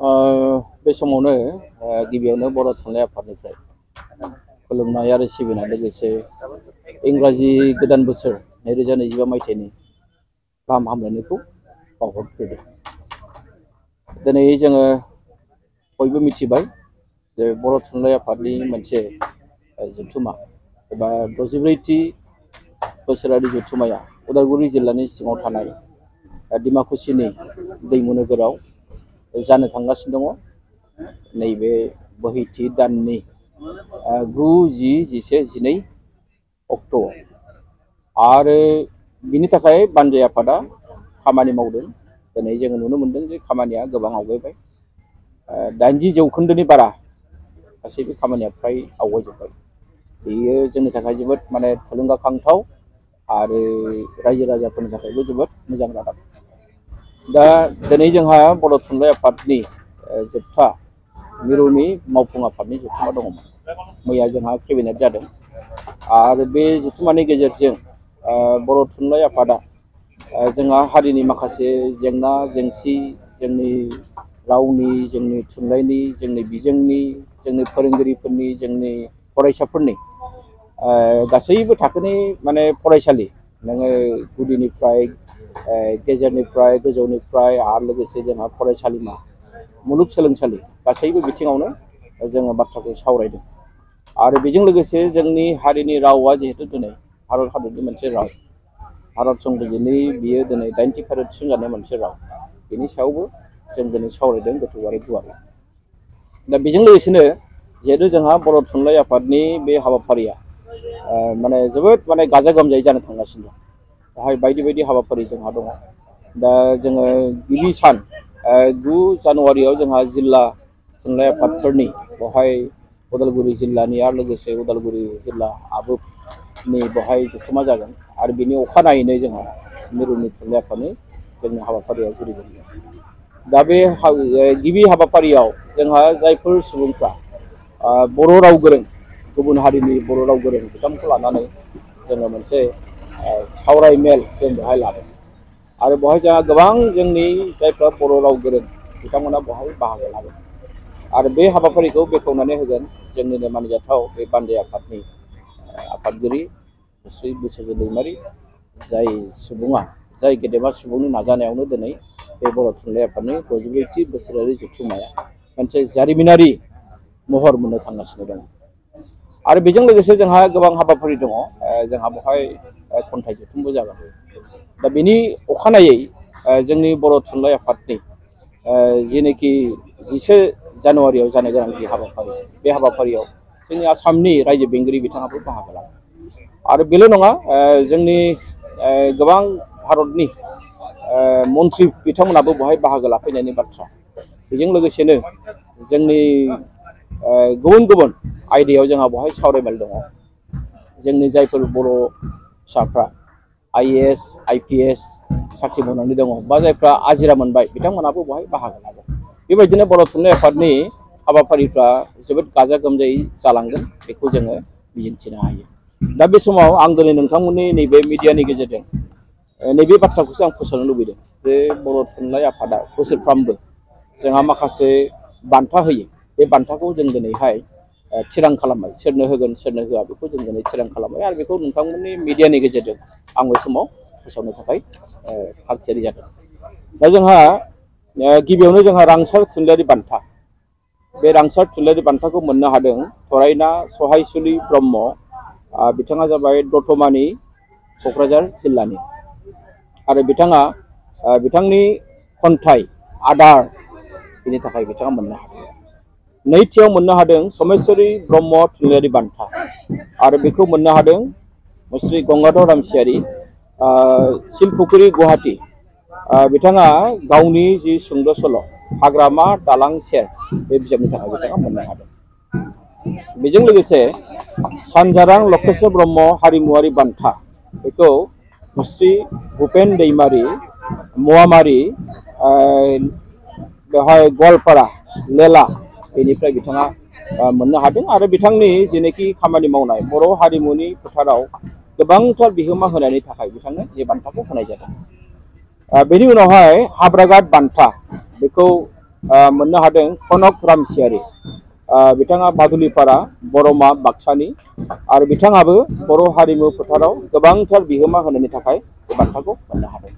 बे समावनो गिबियावनो बर' थुनलाइ आफादनिफ्राय खुलुमनाय आरो सिबिनाय लोगोसे इंराजि गोदान बोसोर 2025 मायथाइनि गाहाम हामलायनायखौ बावहरग्रोदों। दिनै जोङो बयबो मिथिबाय जे बर' थुनलाइ आफादनि मोनसे जथुमा एबा 64थि बोसोरारि जथुमाया उदालगुरि जिल्लानि सिङाव थानाय डिमाकुसिनि दैमु नोगोराव जानो थांगासिनो दङ। नैबे बोहैथि दाननि 9, 10, 11, 12 अक्ट'आव आरो बिनि थाखाय बानजाय आफादा खामानि मावदों। दिनै जोङो नुनो मोनदों जे खामानिया गोबां आवगायबाय। 80% बारा गासैबो खामानिया फ्राय आवगायजोब्बाय। बेयो जोंनि थाखाय जोबोद थुलुंगाखांथाव आरो रायजो राजाफोरनि थाखायबो जोबोद मोजां रादाब। दा दिनै जोंहा बर' थुनलाइ आफादनि जोबथा मिरुनि मावफुं आफादनि जथुमा दङमोन। मैया जोंहा केबिनेट जादों आरो बे जथुमानि गेजेरजों बर' थुनलाइ आफादा जोंहा हारिनि माखासे जेंना जेंसि, जोंनि रावनि, जोंनि थुनलाइनि, जोंनि बिजोंनि, जोंनि फोरोंगिरिफोरनि, जोंनि फरायसाफोरनि गासैबो थाखोनि फरायसालि, नोङो गुदिनिफ्राय गेजेरनिफ्राय गोजौनिफ्राय आरो लोगोसे जोंहा फरायसालिमा, मुलुगसोलोंसालि गासैबो बिथिङावनो जोङो बाथ्राखौ सावरायदों। आरो बेजों लोगोसे जोंनि हारिनि रावा जिहेतु दिनै भारत हादरनि मोनसे राव, भारत संबिजिरनि बियो दिनै 90 फारियाव थिसनजानाय मोनसे राव, बेनि सायावबो जों दिनै सावरायदों गोथौ आरो गुवारै। दा बेजों लोगोसेनो जिहेतु जोंहा बर' थुनलाइ आफादनि बे हाबाफारिया जोबोद गाजा गोमजायै जानो थांगासिनो दं। बेवहाय बायदि बायदि हाबाफारि जोंहा दङ। दा जोङो गिबि सान 9 जानुवारियाव जोंहा जिल्ला थुनलाइ आफादफोरनि बेवहाय उदालगुरि जिल्लानि आरो लोगोसे उदालगुरि जिल्ला आबुनि बेवहाय जथुमा जागोन आरो बिनि अखानायैनो जोंहा मिरुनि थुनलाइ आफादनि जोंनि हाबाफारिया जुरिजेनगोन। दा बे गिबि हाबाफारियाव जोंहा जायफोर सुबुंफ्रा बर' राव गोरों, गुबुन हारिनि बर' राव गोरों बिथांमोनखौ लानानै जोङो मोनसे सावराय मेल जों बेवहाय लादों आरो बेवहाय जोंहा गोबां जोंनि जायफ्रा बर' राव गोरों बिथांमोना बेवहाय बाहागो लागोन आरो बे हाबाफारिखौ बेखेवनानै होगोन जोंनिनो मानिजाथाव बे बानजाय आफादनि आफादगिरि श्री बिस्वजित दैमारि, जाय सुबुङा जाय गेदेमा सुबुंनि नाजानायावनो दिनै बे बर' थुनलाइ आफादनि 64थि बोसोरारि जथुमाया मोनसे जारिमिनारि महर मोननो थांगासिनो दङ। आरो बेजों लोगोसे जोंहा गोबां हाबाफारि दङ। जोंहा बेवहाय खन्थाइ जथुमबो जागोन। दा बेनि अखानायै जोंनि बर' थुनलाइ आफादनि जेनोखि 10 जानुवारियाव जानो गोनां जि हाबाफारि, बे हाबाफारियाव जोंनि आसामनि रायजो बेंगिरि बिथाङाबो बाहागो लागोन। आरो बेल' नङा, जोंनि गोबां भारतनि मन्थ्रि बिथांमोनाबो बेवहाय बाहागो लाफैनायनि बाथ्रा। बेजों लोगोसेनो जोंनि गुबुन गुबुन आयदायाव जोंहा बेवहाय सावरायमेल दङ। जोंनि जायफोर बर' फिसाफ्रा IAS, IPS साख्रि मावनानै दङ बा जायफ्रा आजिरा मोनबाय बिथांमोनाबो बेवहाय बाहागो लागोन। बेबायदिनो बर' थुनलाइ आफादनि हाबाफारिफ्रा जोबोद गाजा गोमजायै जालांगोन, बेखौ जोङो मिजिंथिनो हायो। दा बे समाव आं दिनै नोंथांमोननि नैबे मिडियानि गेजेरजों नैबे बाथ्राखौसो आं फोसावनो लुबैदों जे बर' थुनलाइ आफादा बोसोरफ्रामबो जोंहा माखासे बान्था होयो। बे बान्थाखौ जों दिनैहाय थिरां खालामबाय, सोरनो होगोन सोरनो होआ बेखौ जों दिनै थिरां खालामबाय आरो बेखौ नोंथांमोननि मिडियानि गेजेरजों आं बे समाव फोसावनो थाखाय थागथियारि जादों। दा जोंहा गिबियावनो जोंहा रांसार थुनलाइयारि बान्था, बे रांसार थुनलाइयारि बान्थाखौ मोननो हादों थरायना सहायसुलि ब्रह्म। बिथाङा जाबाय दतमानि क'क्राझार जिल्लानि आरो बिथाङा बिथांनि खन्थाइ आदार, बिनि थाखाय बिथाङा मोननो हादों। नैथियाव मोननो हादों समेश्वरी ब्रह्म थुनलाइयारि बान्था आरो बेखौ मोननो हादों श्री गंगाधर रामसियारि, सिलपुखुरि गुवाहाटी। बिथाङा गावनि जि सुंद' सल' हाग्रामा दालां सेर, बे बिजाबनि थाखाय बिथाङा मोननो हादों। बेजों लोगोसे सानजारां लकेश्वर ब्रह्म हारिमुवारि बान्था, बेखौ श्री भुपेन दैमारि महामारि, बेवहाय गवालपारा लेला, बेनिफ्राय बिथाङा मोननो हादों आरो बिथांनि जेनोखि खामानि मावनाय बर' हारिमुनि फोथाराव गोबांथार बिहोमा होनायनि थाखाय बिथांनो बे बान्थाखौ होनाय जादों। बेनि उनावहाय हाब्रागाद बान्था, बेखौ मोननो हादों कनक रामसियारि। बिथाङा बादुलिपारा बरमा बाक्सानि आरो बिथाङाबो बर' हारिमु फोथाराव गोबांथार बिहोमा होनायनि थाखाय बे बान्थाखौ मोननो हादों।